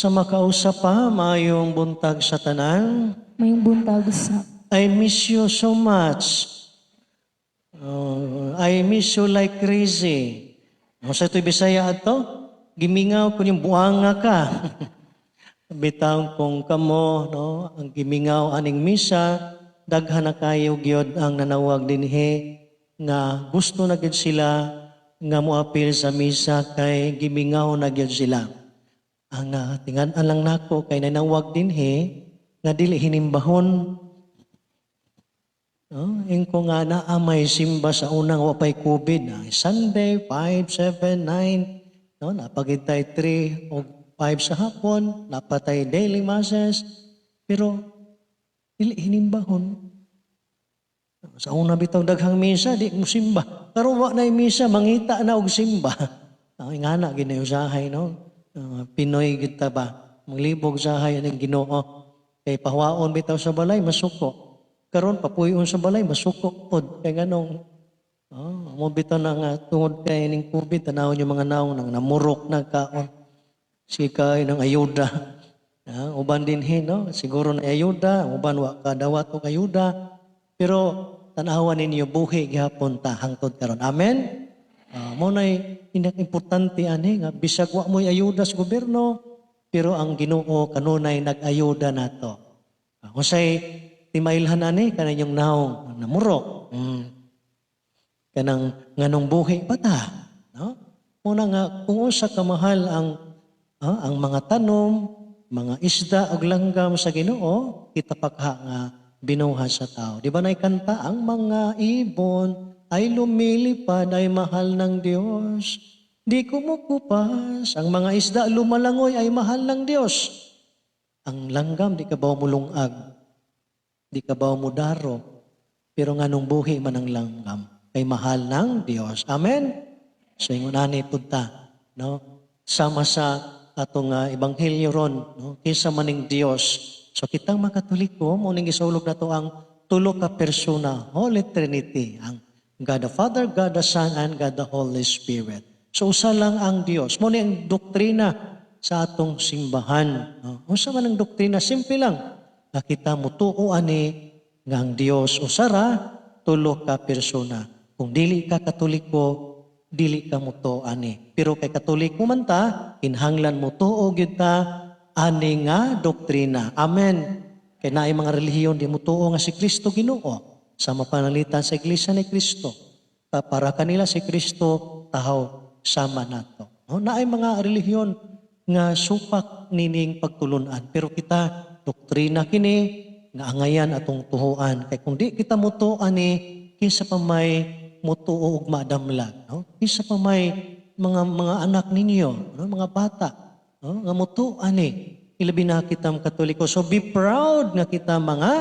Sa makausa pa, maayong buntag sa tanan. Maayong buntag sa. I miss you so much. Oh, I miss you like crazy. O sa ito'y Bisaya ato, gimingaw ko yung buanga ka. Bitaw kung kamo, no, ang gimingaw aning misa, daghan na kayo gyud ang nanawag dinhi nga gusto na gyud sila nga moapil sa misa kay gimingaw na gyud sila. Ang tingan-an lang nako kay nanawag dinhi nga dili hinimbahon. No? Ingko nga naa may simba sa unang wa pay COVID na Sunday 5, 7, 9, no, napagintay 3 o 5 sa hapon, napatay daily masses, pero dili hinimbahon. Sa una bitaw daghang misa, di mo simba. Pero wa na misa, mangita na og simba. Ang ingana gid usahay, no. Pinoy gid ta ba? Manglibog usahay aning Ginoo. Kay pahuwaon bitaw sa balay, masuko. Karon papuyon sa balay, masuko pod. Kay nganong oh, mo bitaw na nga tungod kay ning COVID, tanawon yung mga naong nang namurok na kaon. Sige kay ng ayuda. Ah, uban dinhi, no? Siguro na ayuda, uban wa ka dawat og ayuda. Pero tan-awan ninyo, buhi gihapon ta hangtod karon. Amen. Mo nay importante ani nga bisag wa mo'y ayuda sa gobyerno, pero ang Ginoo kanunay nag-ayuda nato. Unsay timailhan ani kanang naong namurok. Kanang nganong buhi pa ta, no? Muna nga kung unsa ka mahal ang mga tanom, mga isda ug langgam sa Ginoo, kita pakha nga binuhat sa tao. Di ba nay kanta, "Ang mga ibon ay lumilipad ay mahal ng Diyos. Di kumukupas. Ang mga isda lumalangoy ay mahal ng Diyos." Ang langgam, di kabaw mulungag. Di kabaw mudaro. Pero nganong buhi man ang langgam, kay mahal ng Diyos. Amen? So ingon ani pud ta, no? Sama sa atong ebanghelyo ron, no? Kinsa maning Dios. So kitang mga Katoliko, mo ning gisulog nato ang tulo ka persona, Holy Trinity, ang God the Father, God the Son, and God the Holy Spirit. So usa lang ang Dios. Mo ni ang doktrina sa atong simbahan. No? Unsa man ang doktrina? Simple lang. Nga kita mutuo ani nga ang Dios usa ra, tulo ka persona. Kung dili ka Katoliko, dili ka mutuo ani. Pero kay Katoliko man ta, kinahanglan mutuo gyud ta ani nga doktrina. Amen. Kay naay mga relihiyon di mutuo nga si Kristo Ginoo. Sama pananglitan sa Iglesia ni Cristo. Para kanila si Kristo tahaw sama nato. No, naay mga relihiyon nga supak nining pagtulunan. Pero kita, doktrina kini nga angayan atong tuhuan. Kay kung di kita mutuo ani, kinsa pa may mutuo og madamlag, no? Kinsa pa may mga anak ninyo, no? Mga bata, no? Nga mutuo ani. Ilabi na kitang Katoliko. So be proud nga kita mga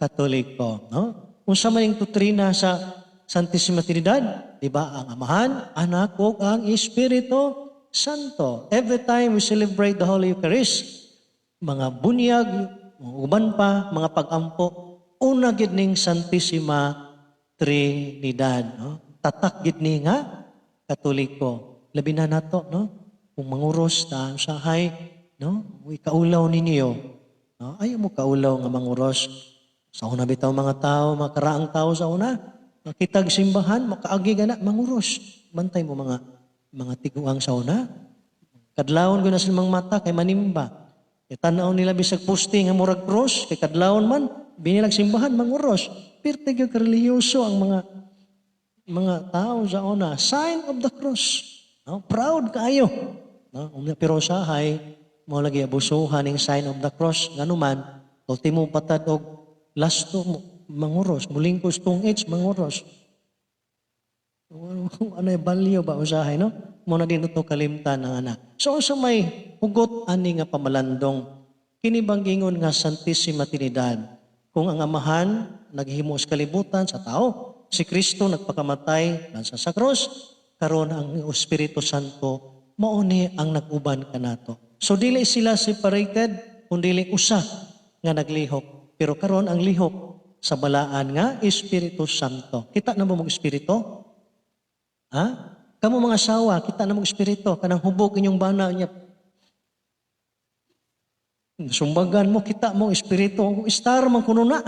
Katoliko, no? Unsa man yung doktrina sa Santissima Trinidad, di ba? Ang Amahan, Anak, ug ang Espiritu Santo. Every time we celebrate the Holy Eucharist, mga bunyag, uban pa, mga pag-ampo, una gid ning Santissima Trinidad, no? Tatak gid ni nga Katoliko. Labi na nato, no? Kung manguros ta usahay, no? Ikaulaw ninyo, no? Ayaw mo kaulaw nga manguros. Sa una bitaw mga tao, mga karaang tao sa una, makitag simbahan, makaagi gana manguros. Bantay mo mga tiguang sa una. Kadlawon ko na silang mata kay manimba. Kay tan-aw nila bisag poste nga murag cross, kay kadlawon man binilag simbahan manguros. Pirte gyud ka relihiyoso ang mga tao sa una. Sign of the cross. No? Proud kaayo. No? Unya, pero usahay mo lagi abusuhan ning sign of the cross, nganuman ultimo patad og lasto mo manguros, mulingkos tong age manguros. Ano yung value ba usahay, no? Mo na din ito kalimtan ang anak. So, sa may hugot ani nga pamalandong, kini bang gingon nga Santissima Trinidad, kung ang Amahan naghimo sa kalibutan sa tao, si Kristo nagpakamatay lansa sa cross, karon ang Espiritu Santo mao ni ang nag-uban kanato. So dili sila separated, kun dili usa nga naglihok. Pero karon ang lihok sa balaan nga Espiritu Santo. Kita na mo mong Espiritu? Ha? Kamo mga asawa, kita na mong espiritu, kanang hubog inyong bana niya. Sumbagan mo, kita mo, espiritu, star man kuno na.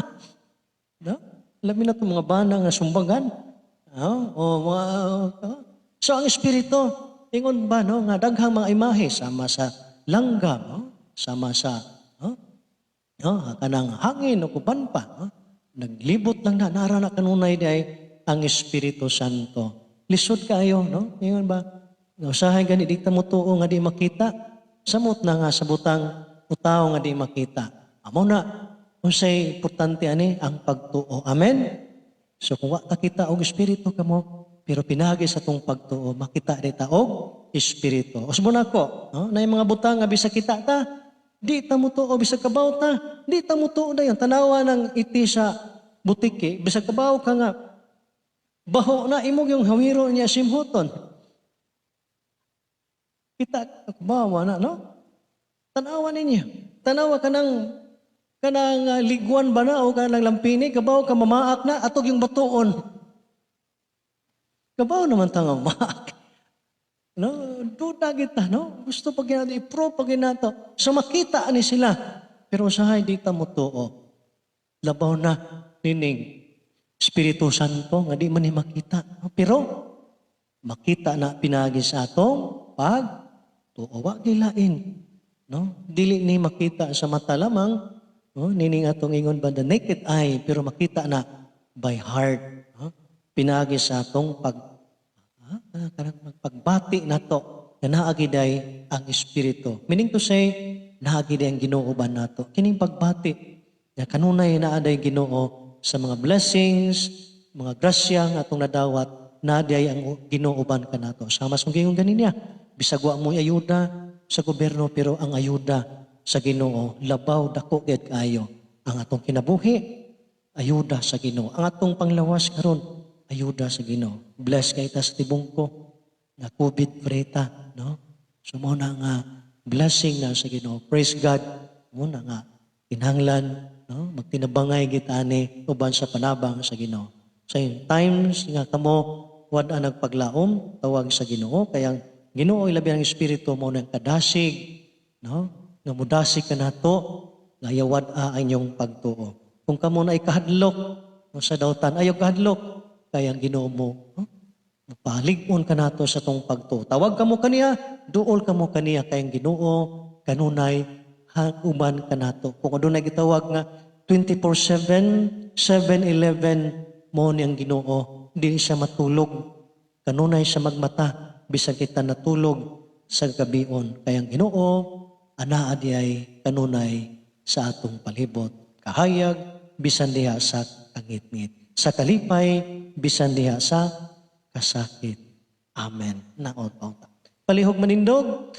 No? Labi na itong mga bana nga sumbagan. Oh, o mga, oh. So ang espiritu, ingon ba, no, nga daghang mga imahe sama sa langgam, no? Sama sa, oh, no, kanang hangin o kuban pa, no? Naglibot lang na nara na kanunay di ay ang Espiritu Santo. Lisod kaayo, no? Ingon ba? Nga usahay gani di ta mo tuo nga di makita. Samot na nga sa butang utaw nga di makita. Amo na unsay importante ani ang pagtuo. Amen. So kung wa ta kita og espiritu kamo, pero pinagi sa tong pagtuo makita di ta og espiritu. Usbon ako, no? Na mga butang nga bisag kita ta, di ta mo tuo, bisag kabaw ta, di ta mo tuo dayon. Tanawa ng iti sa butiki, bisag kabaw ka nga baho na imong yung hawiro niya simhuton. Kita kabawa na, no? Tanawa ninyo. Tanawa ka ng kanang ligwan ba na o kanang lampini, kabaw ka mamaak na, atog yung batuon. Kabaw naman ta nga maak. No, duda kita, no? Gusto pa ginato, i-prove pa ginato. So makita ani sila. Pero usahay di ta mo tuo. Labaw na nining Espiritu Santo nga di man ni makita. Pero makita na pinagi sa atong pag tuo. Wa gilain. No? Dili ni makita sa mata lamang, no? Nining atong ingon ba, the naked eye, pero makita na by heart, no? Pinagi sa atong pag kanang pagbati nato nga naa giday ang espiritu. Meaning to say, naa giday ang Ginoo ba nato. Kining pagbati nga kanunay naa day Ginoo sa mga blessings, mga grasya nga atong nadawat, naa day ang Ginoo uban kanato. Sama sa gingon ganin niya, bisag wa mo'y ayuda sa gobyerno, pero ang ayuda sa Ginoo labaw dako gid kaayo. Ang atong kinabuhi, ayuda sa Ginoo. Ang atong panglawas karon, ayuda sa Ginoo. Bless kay ta sa tibungko nga COVID free ta, no? So mo na nga blessing na sa Ginoo. Praise God. Mo na nga kinahanglan, no, magtinabangay kita ani uban sa panabang sa Ginoo. Sa times nga kamo wad nagpaglaom, tawag sa Ginoo kay ang Ginoo, ilabi ang espiritu mo ng kadasig, no, nga mudasig kanato nga yawad a ang inyong pagtuo. Kung kamo na ikahadlok, no, sa dautan, ayaw kahadlok kay ang Ginoo mo, no, palig-on kanato sa tong pagtuo. Tawag kamo kaniya, duol kamo kaniya kay ang Ginoo kanunay uban kanato. Kung adunay gitawag nga 24/7, 7-Eleven, mo ni ang Ginoo, di siya matulog. Kanunay siya magmata bisan kita natulog sa gabion. Kay ang Ginoo anaa diay kanunay sa atong palibot. Kahayag bisan diha sa kangitngit. Sa kalipay bisan diha sa kasakit. Amen. Naot. Palihog manindog.